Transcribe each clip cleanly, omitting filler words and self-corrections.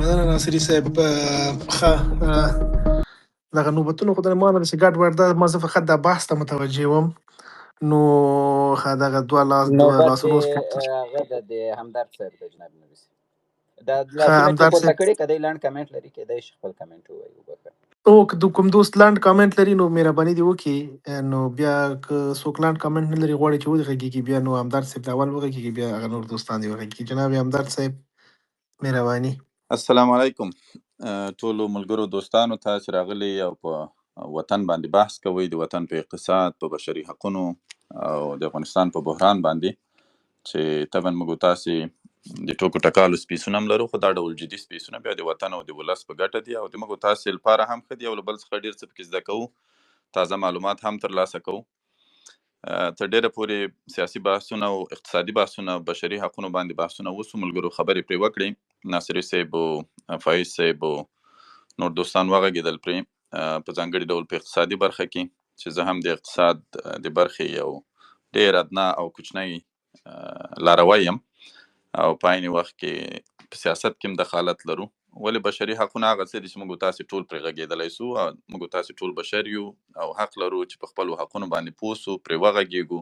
مننه ناصري صاحب. ښه، دغه نوبتونو خو د ما نه داسې ګډ وډ ده، ما زه فقط دا بحث ته متوجه وم. نو ښه، دغه دوه لاس دوه نوبت لاسونو د اوس پورته شو. هغه د همدرد صاحب د جناب نبي صاحب دا ښه لاسونه چې همدرد پورته صاحب. کړي، که دی لنډ کمنټ لري کېدای شي خپل کمنټ ووایي. وبخښه. او که د کوم دوست لنډ کامنټ لري نو مهرباني دې وکړي. نو بیا که څوک لنډ کامنټ نه لري، غواړي چې وغږېږي، بیا نو همدرد صاحب د اول وغږېږي، بیا هغه نور دوستان دې وغږېږي. جناب همدرد صاحب، مهرباني. السلام علیکم ټولو ملګرو دوستانو ته چې راغلي او په وطن باندې بحث کوي، د وطن په اقتصاد، په بشري حقونو او د افغانستان په بحران باندې، چې طبعا موږ تاسې د ټوکو ټکالو سپیسونه هم لرو، خو دا ډول جدي سپیسونه بیا د وطن او د ولس په ګټه دي او د موږ تاسې لپاره هم ښه دي او له بل څخه ډېر څه پکې زده کوو، تازه معلومات هم ترلاسه کوو. تر ډېره پورې سیاسي بحثونه او اقتصادي بحثونه، بشري حقونو باندې بحثونه وسو، ملګرو خبرې پرې وکړې، ناصري صاحب او فایز صاحب او نور دوستان وغږېدل پرې، په ځانګړي ډول په اقتصادي برخه کې چې زه هم د اقتصاد د برخې یو ډېر ادنا او کوچنی لاروی یم او په عین وخت کې په سیاست کې هم دخالت لرو. ولې بشري حقونه هغه څه دي چې موږ تاسې ټول پرې غږېدلی سو او موږ تاسې ټول بشر یو او حق لرو چې په خپلو حقونو باندې پوه سو، پرې وغږېږو.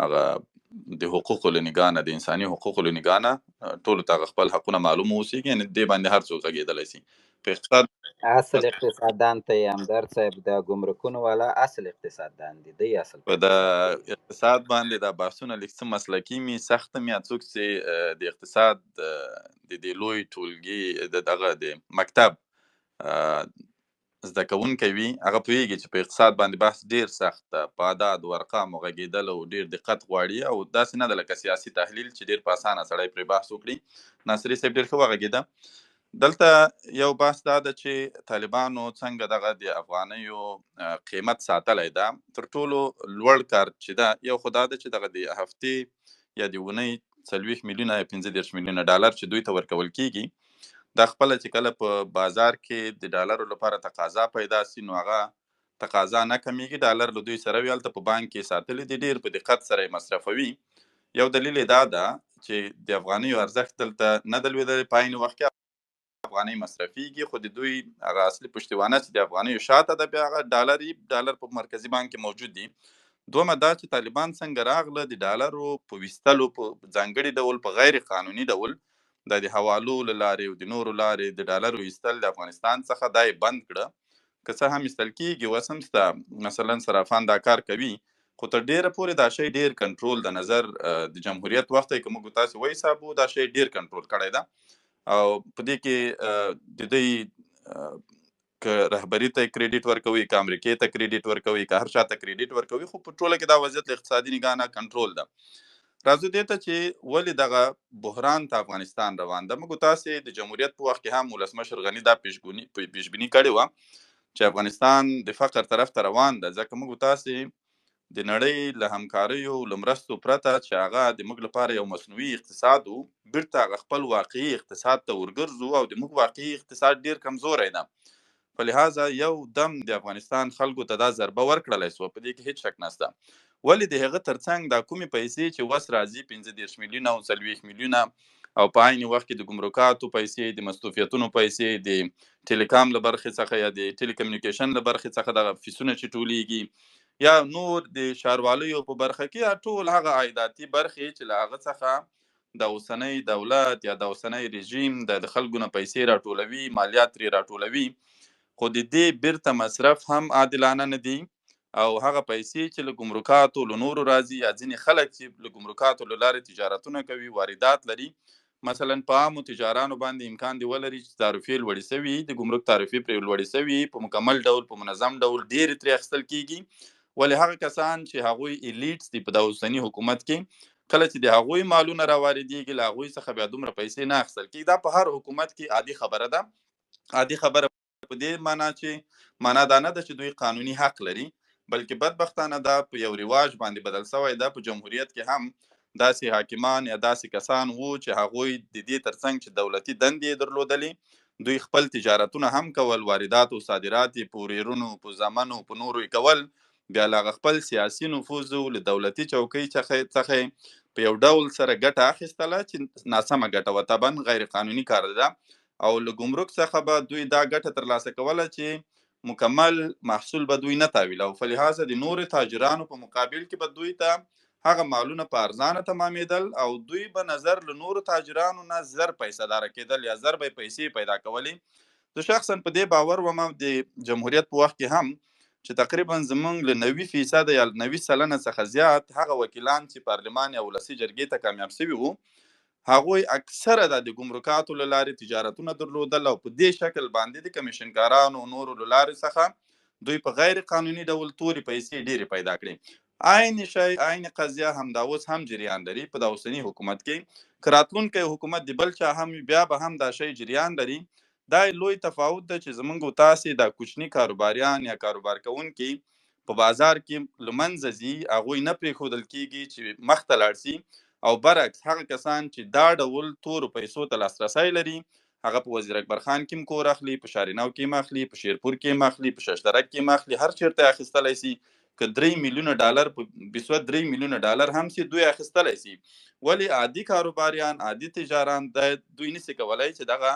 هغه د حقوقو له نګاه نه، د انساني حقوقو له نګاه نه ټولو ته هغه خپل حقونه معلوم اوسېږي، یعنې دې باندې هر څوک غږېدلی سي. په اقتصاد اصل اقتصاددان ته یې همدرد صاحب، د ګمرکونو والا اصل اقتصاددان دی، دی اصل په په دا اقتصاد پوهېږي. اقتصاد باندې دا بحثونه لږ څه مسلکي مي سخت مي، څوک چې د اقتصاد د دې لوی ټولګي د دغه د مکتب زده کوونکی وي، هغه پوهېږي چې په اقتصاد باندې بحث ډېر سخت ده، په اعداد و ارقامو غږېدل او ډېر دقت غواړي او داسې نه ده لکه سیاسي تحلیل چې ډېر په اسانه سړی پرې بحث وکړي. ناصري صاحب ډېر ښه وغږېده. دلته یو بحث دا ده چې طالبانو څنګه دغه د افغانیو قیمت ساتلی ده. تر ټولو لوړ کار چې ده، یو خو دا ده چې دغه د هفتې یا د اونۍ 40 میلیونه یا 35 میلیونه ډالر چې دوی ته ورکول کیږي، دا خپله چې کله په بازار کې د ډالرو لپاره تقاضا پیدا سي نو هغه تقاضا نه کمیږي، ډالر له دوی سره وي، هلته په بانک کې ساتلي دي، ډېر په دقت سره یې مصرفوي. یو دلیل یې دا ده چې د افغانیو ارزښت دلته نه ده لوېدلی، په عین وخت کې افغانۍ مصرفیږي، خو د دوی هغه اصلي پشتوانه چې د افغانیو شاته ده، بیا هغه ډالر په مرکزي بانک کې موجود دي. دومه دا چې طالبان څنګه راغله د ډالرو په ویستلو، په ځانګړي ډول په غیر قانوني ډول د حوالو له لارې او د نورو لارې د ډالرو ایستل د افغانستان څخه دا یې بند کړه. که څه هم ایستل کېږي، اوس هم شته، مثلا صرافان دا کار کوي، خو تر ډېره پورې دا شی ډېر کنټرول د نظر د جمهوریت وخت که موږ تاسې وحسابو دا شی ډېر کنټرول کړی ده. او په دې کې د دوی که رهبري ته کریډیټ ورکوي، که امریکې ته کریډیټ ورکوي، که هر چا ته کریډیټ ورکوي، خو په ټوله کې دا وضعیت له اقتصادي نګاه نه کنټرول ده. راځو دې ته چې ولې دغه بحران ته افغانستان روان ده. موږ تاسې د جمهوریت په وخت کې هم ولسمشر غني دا پیشبیني کړې وه چې افغانستان د فقر طرف ته روان ده، ځکه موږ تاسې د نړۍ له همکاریو له مرستو پرته چې هغه د موږ لپاره یو مصنوعي اقتصاد و، بیرته هغه خپل واقعي اقتصاد ته ورګرځو او د موږ واقعي اقتصاد ډیر کمزوری ده. په لحاظه یو دم د افغانستان خلکو ته دا ضربه ورکړلی سوه، په دې کې هیڅ شک نشته. ولې د هغه ترڅنګ دا کومې پیسې چې وس راځي 35 میلیونه او 40 میلیونه، او په عین وخت کې د ګمرکاتو پیسې، د مستوفیتونو پیسې، د ټیلیکام له برخې څخه یا د ټیلیکمیونیکیشن له برخې څخه دغه فیسونه چې ټولیږي، یا نور د ښاروالیو په برخه کې، یا ټول هغه عایداتي برخې چې له هغه څخه د اوسنۍ دولت یا د اوسنۍ رژیم د خلکو نه پیسې راټولوي، مالیات ترې راټولوي، خو د دې بیرته مصرف هم عادلانه نه دی. او هغه پیسې چې له ګمرکاتو له نورو راځي، یا ځینې خلک چې له ګمرکاتو له لارې تجارتونه کوي، واردات لري، مثلا په عامو تجارانو باندې امکان دی ولري چې تعرفې لوړې سوي، د ګمرک تعرفې پرې لوړې سوي، په مکمل ډول په منظم ډول ډېرې ترې اخیستل کیږي. ولې هغه کسان چې هغوی ایلیټس دي په دا اوسني حکومت کې، کله چې د هغوی مالونه راواردېږي له هغوی څخه بیا دومره پیسې نه اخیستل کیږي. دا په هر حکومت کې عادي خبره ده. عادي خبره په دې معنا چې معنا دا نه ده چې دوی قانوني حق لري، بلکې بدبختانه دا په یو رواج باندې بدل شوی ده. په جمهوریت کې هم داسې حاکمان یا داسې کسان وو چې هغوی د دې ترڅنګ چې دولتي دندې یې درلودلې، دوی خپل تجارتونه هم کول، واردات او صادرات یې په ورېرونو، په زامنو، په نورو یې کول. بیا له هغه خپل سیاسي نفوذ له دولتي چوکۍ څخه په یو ډول سره ګټه اخیستله چې ناسمه ګټه وه، طبعا غیر قانوني کار ده. او له ګمرک څخه به دوی دا ګټه ترلاسه کوله چې مکمل محصول به دوی نه تاویل، او فلهذا د نورو تاجرانو په مقابل کې به دوی ته هغه مالونه په ارزانه تمامېدل، او دوی به نظر له نورو تاجرانو نه زر پیسه داره کېدل یا زر به یې پیسې پیدا کولې. زه شخصا په دې باور وم د جمهوریت په وخت کې هم چې تقریبا زمونږ له 90% یا 90% څخه زیات هغه وکیلان چې پارلمان یا ولسي جرګې ته کامیاب شوي وو، هغوی اکثره د ګمرکاتو له لارې تجارتونه درلودل، او په دې شکل باندې د کمیشنکارانو نورو له لارې څخه دوی په غیر قانوني ډول تورې پیسې ډېرې پیدا کړې. عین شی، عین قضیه همدا اوس هم جریان لري په دا اوسني حکومت کې. که راتلونکی حکومت د بل چا هم وي، بیا به هم دا شی جریان لري. دا لوی تفاوت ده چې زمونږ او تاسې دا کوچني کاروباریان یا کاروبار کوونکي په بازار کې له منځه ځي، هغوی نه پرېښودل کېږي چې مخته لاړ سي، او برعکس هغه کسان چې دا ډول تورو پیسو ته لاسرسی لري، هغه په وزیر اکبر خان کې هم کور اخلي، په شارینو کې هم اخلي، په شیرپور کې هم اخلي، په ششدرک کې هم اخلي، هر چېرته یې اخیستلی سي. که 3 میلیونه ډالر په بسوت 3 میلیونه ډالر هم سي، دوی اخیستلی سي. ولی عادي کاروباریان، عادي تجاران دوی نسي کولای چې دغه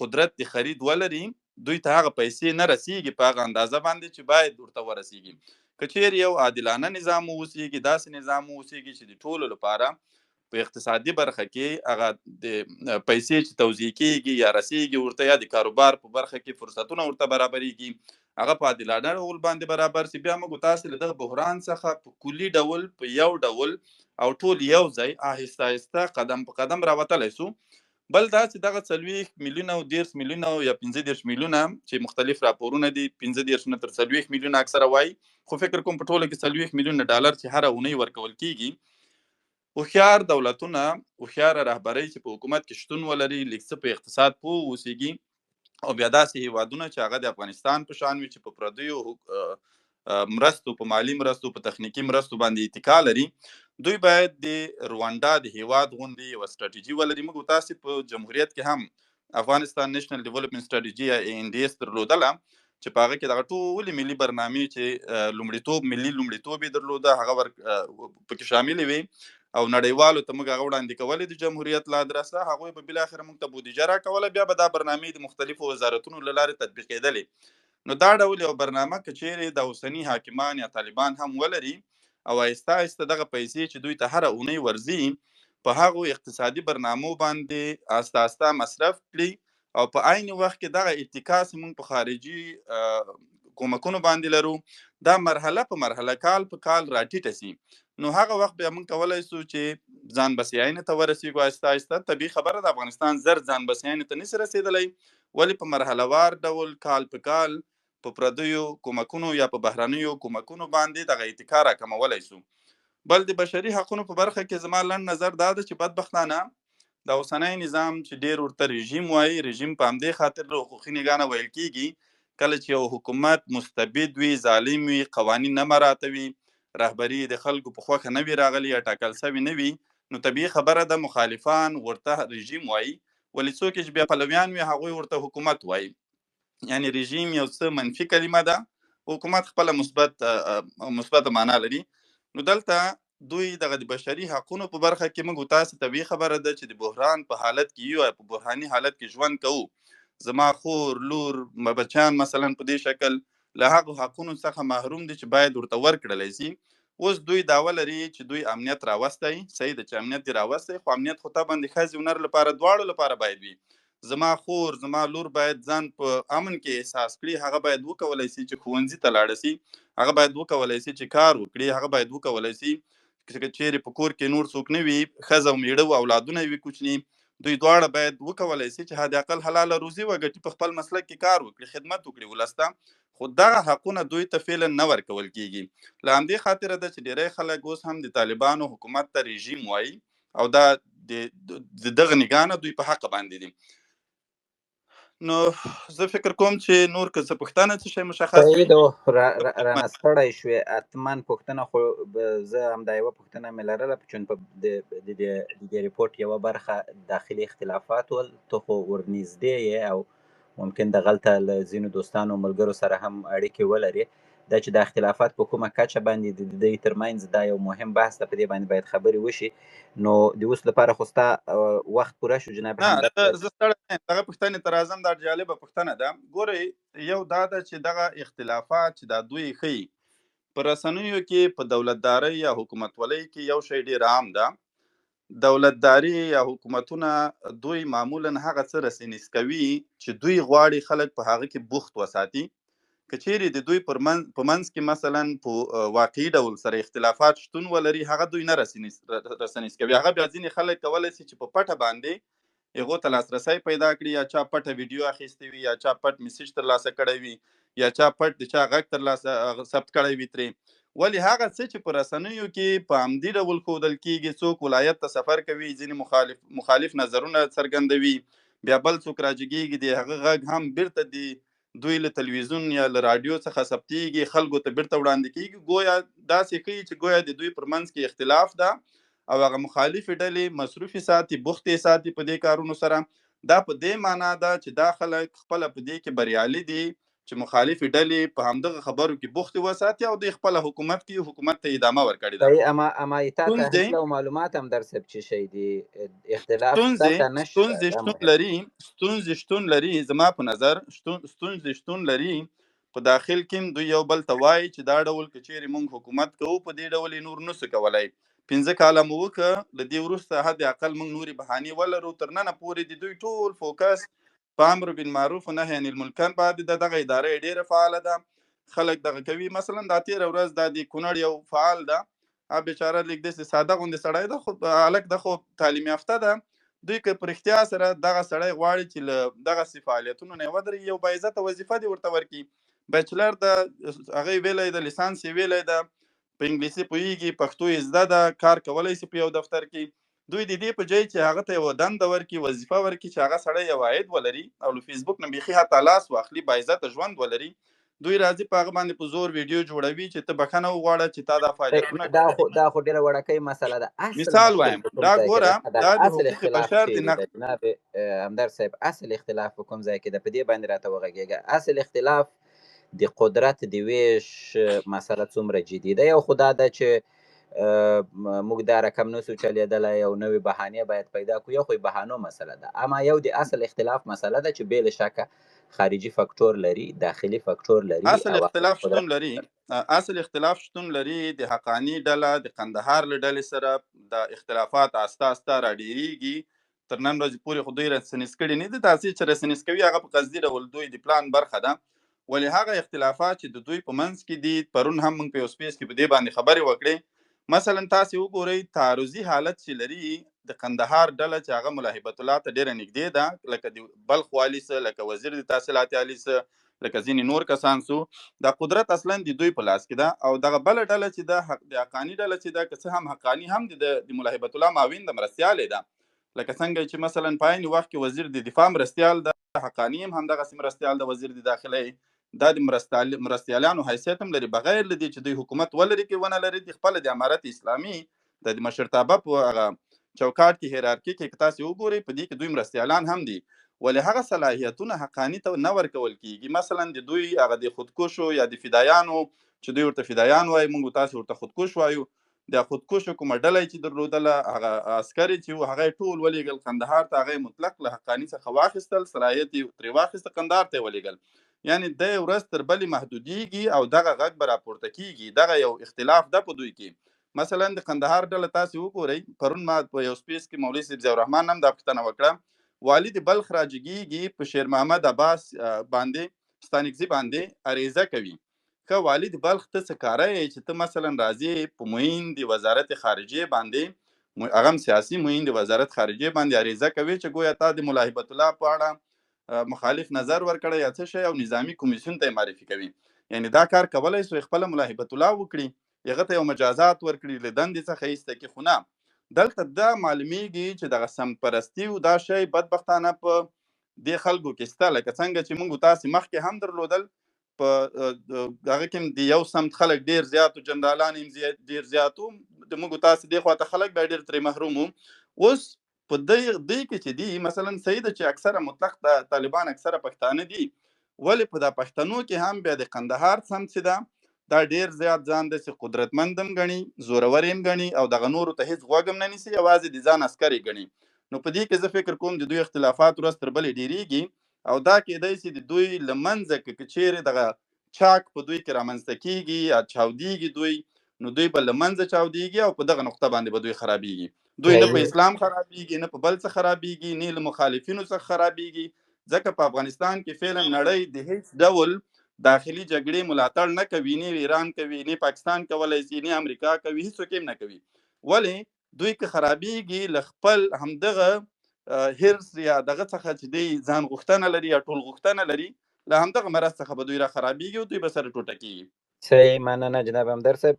قدرت د خرید ولري، دوی ته هغه پیسې نه رسیږي په هغه اندازه باندې چې باید ورته ورسیږي. که چیرې یو عادلانه نظام واوسیږي، داسې نظام واوسیږي چې د ټولو لپاره په اقتصادي برخه کې هغه د پیسې چې توزیع کیږي یا رسیږي ورته، یا د کاروبار په برخه کې فرصتونه ورته برابریږي، هغه په عادلانه ډول باندې برابر سي، بیا موږ تاسې له دغه بحران څخه په کلي ډول په یو ډول او ټول یو ځای آهسته آهسته قدم په قدم راوتلی سو. بل دا چې دغه 40 میلیونه او 30 میلیونه یا 35 میلیونه چې مختلف راپورونه دي، 35 نه تر 40 میلیونه اکثره وایي، خو فکر کوم په ټوله کې 40 میلیونه ډالر چې هره اونۍ ورکول کیږي. هوښیار دولتونه، هوښیاره رهبرۍ چې په حکومت کې شتون ولري، لږ څه په اقتصاد پوه اوسېږي، او بیا داسې هیوادونه چې هغه د افغانستان په شان وي چې په پردیو مرستو، په مالي مرستو، په تخنیکي مرستو باندې اتکا لري، دوی باید د روانډا د هیواد غوندې یوه ستراتیژي ولري. موږ تاسې په جمهوریت کې هم افغانستان نېشنل ډیولپمنټ ستراتیژي یا ANDS درلودله چې په هغه کې دغه ټولې ملي برنامې چې لومړیتوب، ملي لومړیتوب یې درلوده، هغه پکې شاملې وې، او نړیوالو ته موږ هغه وړاندې کولې د جمهوریت له ادرسه. هغوی به بالاخره موږ ته بودیجه راکوله، بیا به دا برنامې د مختلفو وزارتونو له لارې تطبیقېدلې. نو دا ډول یو برنامه که چیرې د اوسني حاکمان یا طالبان هم ولري، او آهسته آهسته دغه پیسې چې دوی ته هره اونۍ ورځي په هغو اقتصادي برنامو باندې آهسته آهسته مصرف کړي، او په عین وخت کې دغه اتکا چې موږ په خارجي کومکونو باندې لرو، دا مرحله په مرحله کال په کال راټیټه سي، نو هغه وخت بیا موږ کولای سو چې ځان بسیاینې ته ورسیږو آهسته آهسته. طبیعي خبره ده افغانستان زر ځان بسیاینې ته نشي رسېدلی، ولې په مرحله وار ډول کال په کال په پردیو کومکونو یا په بهرنیو کومکونو باندې دغه اتکا راکمولی سو. بل د بشري حقونو په برخه کې زما لنډ نظر دا ده چې بدبختانه د اوسنی نظام چې ډېر ورته رژیم وایي، رژیم په همدې خاطر له حقوقي نګاه نه ویل کیږي، کله چې یو حکومت مستبد وي، ظالم وي، قوانین نه مراعتوي، رهبري د خلکو په خوښه نه وي راغلي یا ټاکل سوې نه وي، نو طبیعي خبره ده مخالفان ورته رژیم وایي، ولې څوک چې بیا پلویان وي هغوی ورته حکومت وایي. یعنی رژیم یو څه منفي کلمه ده، حکومت خپله مثبته معنا لري. نو دلته دوی دغه د بشري حقونو په برخه کې موږ تاسې طبیعي خبره ده چې د بحران په حالت کې یو، په بحراني حالت کې ژوند کوو. زما خور، لور، بچیان مثلا په دې شکل له هغو حقونو څخه محروم دي چې باید ورته ورکړلی سي. اوس دوی دعوه لري چې دوی امنیت راوستی، صحیح ده چې امنیت دې راوستی، خو امنیت خو طبعا د ښځې او نر لپاره دواړو لپاره باید وي. زما خور، زما لور باید ځان په امن کې احساس کړي، هغه باید وکولای سي چې ښوونځي ته لاړه سي، هغه باید وکولای سي چې کار وکړي، هغه باید وکولای سي چې چیرې په کور کې نور څوک نه وي، ښځه او میړه او اولادونه وي کوچني، دوی دواړه باید وکولای سي چې حد اقل حلاله روزي وګټي، په خپل مسلک کې کار وکړي، خدمت وکړي ولس ته. خو دغه حقونه دوی ته فعلا نه ورکول کیږي. له همدې خاطره ده چې ډیری خلک اوس هم د طالبانو حکومت ته رژیم وایي، او دا د دغه نګاه نه دوی په حق باندې دي. نو زه فکر کوم چې نور که څه پوښتنه څه شی مشخص صحیح ده، رانه ستړی شوې. حتما پوښتنه خو زه همدا یوه پوښتنه مې لرله، چون په د دې رپورټ یوه برخه داخلي اختلافات ول، ته خو ورنږدې یې او ممکن دغلته له ځینو دوستانو ملګرو سره هم اړیکې ولرې. دا چې دا اختلافات په کومه کچه باندې د دوی ترمنځ، دا یو مهم بحث ده، په دې باندې باید خبرې وشي. نو د اوس لپاره خو ستا وخت پوره شو جناب نه، همدرد صاحب. زه ستړی نه یم، دغه پوښتنې ته راځم، دا جالبه پوښتنه ده. ګورئ، یو دا ده چې دغه اختلافات چې دا دوی ښيي په رسنیو کې، په دولتدارۍ یا حکومتولۍ کې یو شی ډېر عام ده. دولتداري یا حکومتونه دوی معمولا هغه څه رسنیز کوي چې دوی غواړي خلک په هغه کې بوخت وساتي. که چیرې د دوی پر منځ په منځ کې مثلا په واقعي ډول سره اختلافات شتون ولري، هغه دوی نه رسنیز کوي. هغه بیا ځینې خلک کولی شي چې په پټه باندې هغو ته لاسرسی پیدا کړي، یا چا پټه ویډیو اخیستې وي، یا چا پټ میسج ترلاسه کړی وي، یا چا پټ د چا غږ ترلاسه ثبت کړی وي ترې. ولی هغه څه چې په رسنیو کې په عمدي ډول ښودل کیږي، څوک ولایت ته سفر کوي، ځینې مخالف نظرونه څرګندوي، بیا بل څوک راجګیږي، د هغه غږ هم بیرته د دوی له تلویزیون یا له راډیو څخه ثبتیږي، خلکو ته بیرته وړاندې کیږي. ګویا داسې ښیي چې ګویا د دوی پر منځ کې اختلاف ده او هغه مخالفې ډلې مصروفې ساتي، بوختې ساتي په دې کارونو سره. دا په دې معنا ده چې دا خلک خپله په دې کې بریالي دي چې مخالفې ډلې په همدغه خبرو کې بوختې وساتي او دوی خپله حکومت کې حکومت ته ادامه ورکړې ده. صحیح، اما تا تحلیل او معلومات هم در صاحب چې شی دي، اختلاف شته که نشته؟ ستونزې شتون لري، ستونزې شتون لري. زما په نظر ستونزې شتون لري په داخل کې. دوی یو بل ته وایي چې دا ډول که چیرې مونږ حکومت کوو، په دې ډول یې نور نسو کولای. 5 کاله مو وکړه، له دې وروسته حد اقل مونږ نورې بهانې ولرو. تر ننه پورې د دوی ټول فوکس په امر بالمعروف و نهی عن المنکر باندې ده. دغه اداره یې ډېره فعاله ده، خلک دغه کوي. مثلا دا تېره ورځ دا د کونړ یو فعال ده، هغه بېچاره لږ داسې ساده غوندې سړی ده، خو هلک ده، خو تعلیم یافته ده. دوی که په رښتیا سره دغه سړی غواړي چې له دغسې فعالیتونو نه یې ودرېږي، یو باعزته وظیفه دې ورته ورکړي. بیچلر ده، هغه یې ویلی ده، لیسانس یې ویلی ده، په انګلیسي پوهېږي، پښتو یې زده ده، کار کولی شي په یو دفتر کې. دوی د دې په ځای چې هغه ته یوه دنده ورکړي، وظیفه ورکړي، چې هغه سړی یو عاید ولري او له فیسبوک نه بیخي حتی لاس واخلي، باعزته ژوند ولري، دوی راځي په هغه باندې په زور ویډیو جوړوي چې ته بخښنه وغواړه چې تا دا فعالیتونه دا خو ډېره وړوکۍ مسله ده. اصل مثال مشکل وایم، په کوم دا ځای کې ګوره، ده؟ دا د اصل حقوق اختلاف بشر د چیرې نقض ده جناب همدرد صاحب؟ اصل اختلاف په کوم ځای کې ده؟ په دې باندې راته وغږېږه. اصل اختلاف د قدرت د ویش مسله څومره جدي ده؟ یو خو دا ده چې موږ دا رقم نسو چلېدلی او نوې بهانې باید پیدا کړو، یو خو یې بهانو مسله ده. اما یو د اصل اختلاف مسله ده چې بې له شکه خارجي فاکتور لري، داخلي فاکتور لري. اصل اختلاف شتون لري، اصل اختلاف شتون لري. د حقاني ډله د قندهار له ډلې سره د اختلافات آسته آسته راډېرېږي. تر نن ورځې پورې خو دوی رسنیز کړي نه دي. داسې چې رسنیز کوي هغه په قصدي ډول دوی د پلان برخه ده. ولې هغه اختلافات چې د دوی په منځ کې دي، پرون هم موږ په یو سپیس کې په دې باندې خبرې وکړې. مثلا تاسې وګورئ تعرضي حالت چې لري د قندهار ډله، چې هغه ملا هبت الله ته ډېره نږدې ده، لکه د بلخ والي څه، لکه وزیر د تحصیلات عالي څه، لکه ځینې نور کسان څو، دا قدرت اصلا د دوی په لاس کې ده. او دغه بله ډله چې ده، د حقاني ډله چې ده، که څه هم حقاني هم د ملا هبت الله معاون د مرستیالې ده، لکه څنګه چې مثلا په عین وخت کې وزیر د دفاع مرستیال ده، حقاني هم همدغسې مرستیال ده، وزیر د داخلې دا د مرستیالانو حیثیت هم لري. بغیر له دې چې دوی حکومت ولري که ونه لري، د خپله د امارت اسلامي د مشرتابه په هغه چوکاټ کې هیرارکي کې که تاسې وګورئ، په دې کې دوی مرستیالان هم دي. ولې هغه صلاحیتونه حقاني ته نه ورکول کیږي. مثلا د دوی هغه د خودکشو یا د فدایانو چې دوی ورته فدایان وایي، موږ تاسې ورته خودکش وایو، د خودکشو کومه ډله یې چې درلودله، هغه عسکر یې چې وو، هغه یې ټول ولېږل قندهار ته. هغه یې مطلق له حقاني څخه واخیستل، صلاحیت یې ترې واخیسته، قندهار ته یې ولېږل. یعنی دی ورځ تر بلې محدودیږي او دغه غږ به راپورته کیږي. دغه یو اختلاف ده په دوی کې. مثلا د قندهار ډله تاسې وګورئ، پرون ما په یو سپیس کې مولوي صاحب ضیاء الرحمن هم دا پوښتنه وکړه، والي د بلخ راجګیږي په شیر محمد عباس باندې، ستانکزي باندې عریضه کوي. ښه والي د بلخ ته څه کاره یې چې ته مثلا راځې په معین د وزارت خارجې باندې، هغه هم سیاسي معین د وزارت خارجې باندې عریضه کوي چې ګویا تا د ملا هبت الله په اړه مخالف نظر ورکړی یا څه شی، او نظامي کمیسیون ته یې معرفي کوي. یعنی دا کار کولی سو خپله ملا هبت الله وکړي، هغه ته یو مجازات ورکړي، له دندې څخه ایسته کړي. خو نه، دلته دا معلومیږي چې دغه سمت پرستي او دا شی بدبختانه په دې خلکو کې شته. لکه څنګه چې موږ تاسې مخکې هم درلودل، په هغه کې د یو سمت خلک ډېر زیات وو، جنرالان یې ډېر زیات وو، د موږ تاسې دې خواته خلک بیا ډېر ترې محروم وو. اوس په دې کې چې دي، مثلا صحیح ده چې اکثره مطلق طالبان اکثره پښتانه دي، ولې په دا پښتنو کې هم بیا د قندهار سمت چې ده، دا ډیر زیات ځان داسې قدرتمند هم ګڼي، زورور هم ګڼي او دغه نورو ته هیڅ غوږ هم نه نیسي، یوازې د ځان عسکر یې ګڼي. نو په دې کې زه فکر کوم د دوی اختلافات ورځ تر بلې ډیریږي او دا کېدای شي د دوی له منځه که چیرې دغه چاک په دوی کې رامنځته کیږي یا چاودیږي دوی، نو دوی به له منځه چاودیږي او په دغه نقطه باندې به دوی خرابیږي. دوی نه په اسلام خرابیږي، نه په بل څه خرابیږي، نه له مخالفینو څخه خرابیږي، ځکه په افغانستان کې فعلا نړۍ د هیڅ ډول داخلي جګړې ملاتړ نه کوي، نه ایران کوي، نه پاکستان کولای شي، نه امریکا کوي، هیڅوک هم نه کوي. ولې دوی که خرابیږي له خپل همدغه حرص یا دغه څخه چې دوی ځان غوښتنه لري یا ټول غوښتنه لري، له همدغه مرض څخه به دوی را خرابیږي او دوی به سره ټوټه کیږي. صحیح، مننه جناب همدرد صاحب.